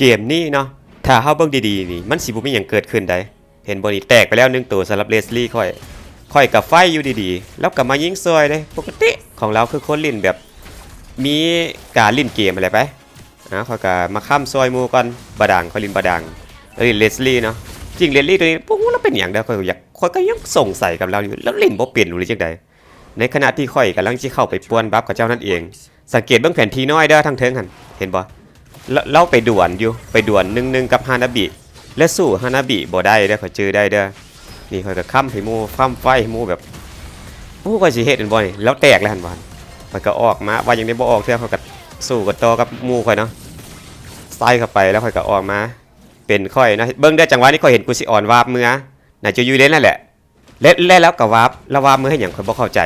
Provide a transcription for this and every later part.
ເກມນີ້ເນາະ ຖ້າເຮົາເບິ່ງດີໆນີ້ ມັນຊິບໍ່ມີຫຍັງເກີດຂຶ້ນໃດ. ເຫັນບໍ່ນີ້ ແຕກໄປແລ້ວໜຶ່ງໂຕສຳລັບເລສລີຂ້ອຍ. ຂ້ອຍກໍໄຟຢູ່ດີໆ ລາວກໍມາຍິງຊ່ອຍເດ້. ປົກກະຕິຂອງລາວຄືຄົນຫຼິ້ນແບບມີການຫຼິ້ນເກມຫັ້ນແຫຼະໄປ. ອາ ຂ້ອຍກໍມາຄ້ຳຊ່ອຍໝູ່ກ່ອນ. ບາດາງ ຂ້ອຍຫຼິ້ນບາດາງ ແລ້ວຫຼິ້ນເລສລີເນາະ. ຈິງເລສລີໂຕນີ້ ບໍ່ຮູ້ລາວເປັນຫຍັງເດີ. ຂ້ອຍກໍຢາກ ຂ້ອຍກໍຍັງສົງໄສກັບລາວຢູ່ ລາວຫຼິ້ນບໍ່ເປັນຫຼືຈັ່ງໃດ. ໃນຂະນະທີ່ຂ້ອຍກຳລັງຊິເຂົ້າໄປປ່ວນບັບເຂົາເຈົ້ານັ້ນເອງ. ສັງເກດເບິ່ງແຜນທີ່ນ້ອຍເດີ ທາງເທິງຫັ້ນ ເຫັນບໍ່? ລາ ລາວໄປດວນຢູ່ ໄປດວນໜຶ່ງໜຶ່ງກັບຮານາບິ ແລະ ສູ້ຮານາບິບໍ່ໄດ້ເດີ ຂ້ອຍຈື່ໄດ້ເດີ. ນີ້ຂ້ອຍກໍຄ້ຳໃຫ້ໝູ່ ຄ້ຳໄຟໃຫ້ໝູ່ແບບ ໂອ້ ຂ້ອຍຊິເຮັດແມ່ນບໍ່ນີ້? ລາວແຕກແລ້ວຫັ້ນບໍ່? ຂ້ອຍກໍອອກມາ ວ່າຍັງໄດ້ບໍ່ອອກເທື່ອ ຂ້ອຍກໍສູ້ກັນຕໍ່ກັບໝູ່ຂ້ອຍເນາະ ໃສ່ເຂົ້າໄປ ແລ້ວຂ້ອຍກໍອອກມາ ເປັນຂ້ອຍເນາະ. ເບິ່ງເດີ ຈັງຫວະນີ້ຂ້ອຍເຫັນກູຊິອອນວາບເມືອ ໜ້າຈະຢູ່ເລນນັ້ນແຫຼະ. ແລະ ແລະລາວກໍວາບ ລາວວາບເມືອເຮັດຫຍັງ ຂ້ອຍບໍ່ເຂົ້າໃຈ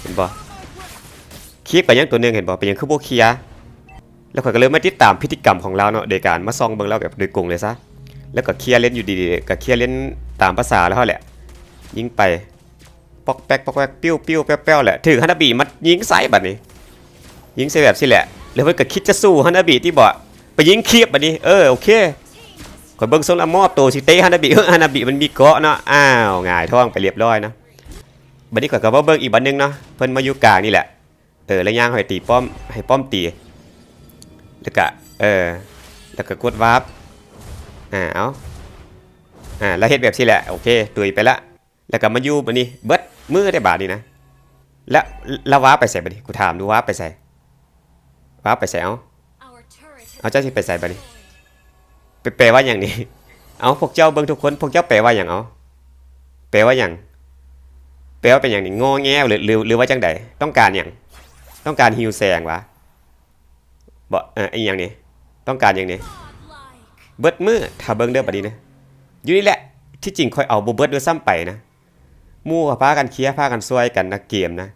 ເຫັນບໍ່? ຄລິບກໍຍັງຕົວໜຶ່ງ ເຫັນບໍ່? ເປັນຫຍັງຄືບໍ່ເຄຍ? ແລ້ວຂ້ອຍກໍເລີຍມາຕິດຕາມພຶດຕິກຳຂອງລາວເນາະ ໂດຍການມາສ່ອງເບິ່ງລາວແບບໂດຍກົງເລີຍຊະ. ແລ້ວກໍເຄຍເລນຢູ່ດີໆ ກໍເຄຍເລນຕາມພາສາລາວຫັ້ນແຫຼະ ຍິງໄປ ປອກແປກ ປອກແປກ ປິວໆ ແປ້ວໆ ແຫຼະ ຖືກຮານາບິມາຍິງໃສ່ບັດນີ້ ຍິງໃສ່ແບບຊີ້ແຫຼະ ແລ້ວເພິ່ນກໍຄິດຈະສູ້ຮານາບິຕິບໍ ໄປຍິງຄລິບບັດນີ້. ເອີ ໂອເຄ ຂ້ອຍເບິ່ງຊົງລະມອບໂຕຊິເຕະຮານາບິ ເອີ ຮານາບິມັນມີເກາະເນາະ. ອ້າວ ຫງາຍທ້ອງໄປລຽບລ້ອຍເນາະ. ບັດນີ້ຂ້ອຍກໍມາເບິ່ງອີກບັດໜຶ່ງເນາະ ເພິ່ນມາຢູ່ກາງນີ້ແຫຼະ. ເອີ ລະຍ່າງໃຫ້ຕີປ້ອມ ໃຫ້ປ້ອມຕີ ແລ້ວກະ ເອີ ແລ້ວກະກົດວາບ ອາ ເອົາ ອາ ລະເຮັດແບບຊີ້ແຫຼະ. ໂອເຄ ຕຸຍໄປລະ. ແລ້ວກໍມາຢູ່ບັດນີ້ເບິດມື້ໄດ້ບາດນີ້ນະ. ແລ້ວ ແລ້ວວາບໄປໃສບັດນີ້? ກູຖາມດູ ວາບໄປໃສ? ວາບໄປໃສ? ເອົາ ເອົາ ເຈົ້າຊິໄປໃສບັດນີ້? ແປ ແປວ່າຫຍັງນີ້? ເອົາ ພວກເຈົ້າເບິ່ງທຸກຄົນ ພວກເຈົ້າແປວ່າຫຍັງ? ເອົາ ແປວ່າຫຍັງ? ແປວ່າເປັນຫຍັງນີ້? ງໍແງ ຫຼື ຫຼື ຫຼືວ່າຈັ່ງໃດ? ຕ້ອງການຫຍັງ? ຕ້ອງການຫິວແສງຫວາ? ບໍ່ ເອີ ອີຫຍັງນີ້? ຕ້ອງການຫຍັງນີ້? ເບິດມື້ ຖ້າເບິ່ງເດີບັດນີ້ນະ ຢູ່ນີ້ແຫຼະ. ທີ່ຈິງຂ້ອຍເອົາບໍ່ເບິດດ້ວຍຊ້ຳໄປນະ. ໝູ່ກໍພາກັນເຄຍ ພາກັນຊ່ວຍກັນນະ ເກມນະ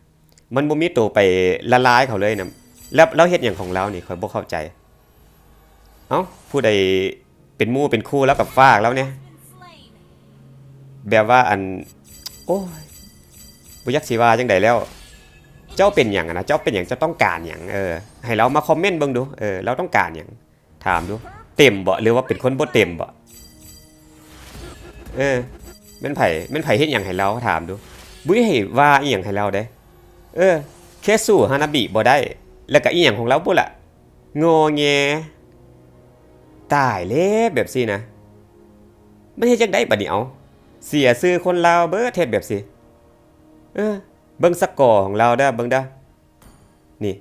ມັນບໍ່ມີໂຕໄປລະລາຍເຂົາເລີຍນະ. ແລ້ວລາວເຮັດຫຍັງຂອງລາວນີ້ ຂ້ອຍບໍ່ເຂົ້າໃຈ. ເອົ້າ ຜູ້ໃດເປັນໝູ່ເປັນຄູ່ລາວກໍຝາກລາວແດ່. ແບບວ່າ ອັນ ໂອ້ຍ ບໍ່ຢາກຊິວ່າຈັ່ງໃດແລ້ວ. ເຈົ້າເປັນຫຍັງນະ? ເຈົ້າເປັນຫຍັງ? ເຈົ້າຕ້ອງການຫຍັງ? ເອີ ໃຫ້ລາວມາຄອມເມັນເບິ່ງດູ. ເອີ ລາວຕ້ອງການຫຍັງ? ຖາມດູ ເຕັມບໍ່ ຫຼືວ່າເປັນຄົນບໍ່ເຕັມບໍ່? ເອີ ແມ່ນໃຜ ແມ່ນໃຜເຮັດຫຍັງໃຫ້ລາວ? ຖາມດູ. ບໍ່ໄດ້ໃຫ້ວ່າອີ່ຫຍັງໃຫ້ລາວເດ້. ເອີ ແຄ່ສູ້ຮານາບິບໍ່ໄດ້ ແລ້ວກະອີ່ຫຍັງຂອງລາວພຸ້ນລະ ງໍແງ. ຕາຍແລ້ວ ແບບຊີ້ນະ ມັນເຮັດຈັ່ງໃດບັດນີ້? ເອົາ ເສຍຊື່ຄົນລາວເບິດ ເຮັດແບບຊີ້. ເອີ ເບິ່ງສະກໍຂອງລາວເດີ ເບິ່ງເດີ ນີ້.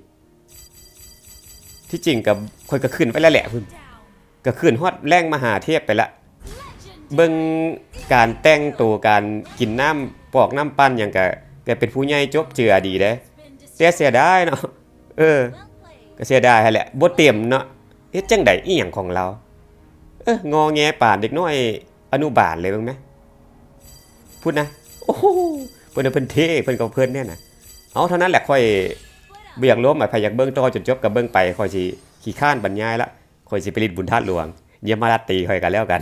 ທີ່ຈິງກໍ ຂ້ອຍກໍຂຶ້ນໄປແລ້ວແຫຼະພຸ້ນ ກໍຂຶ້ນຮອດແລງມະຫາເທບໄປລະ. ເບິ່ງການແຕ່ງໂຕ ການກິນນ້ຳ ປອກນ້ຳປັ່ນຫຍັງ ກໍ ກໍເປັນຜູ້ໃຫຍ່ຈົບເຈືອດີເດ້. ແຕ່ເສຍດາຍເນາະ ເອີ ກໍເສຍດາຍຫັ້ນແຫຼະ ບໍ່ເຕັມເນາະ. ເຮັດຈັ່ງໃດ ອີ່ຫຍັງຂອງລາວ? ເອີ ງໍແງປານເດັກນ້ອຍອະນຸບານເລີຍ ເບິ່ງແມ. ພຸ້ນນະ ໂອ້ໂຫ ເພິ່ນ ເພິ່ນເທ່ ເພິ່ນກໍເພິ່ນແນ່ນະ. ເອົາ ເທົ່ານັ້ນແຫຼະ ຂ້ອຍບໍ່ຢາກລົມ ໃຜຢາກເບິ່ງຕໍ່ຈົນຈົບກໍເບິ່ງໄປ ຂ້ອຍຊິຂີ້ຄ້ານບັນຍາຍລະ ຂ້ອຍຊິໄປຫຼິ້ນບຸນທາດຫຼວງ ຢ່າມາລັດຕີຂ້ອຍກໍແລ້ວກັນ.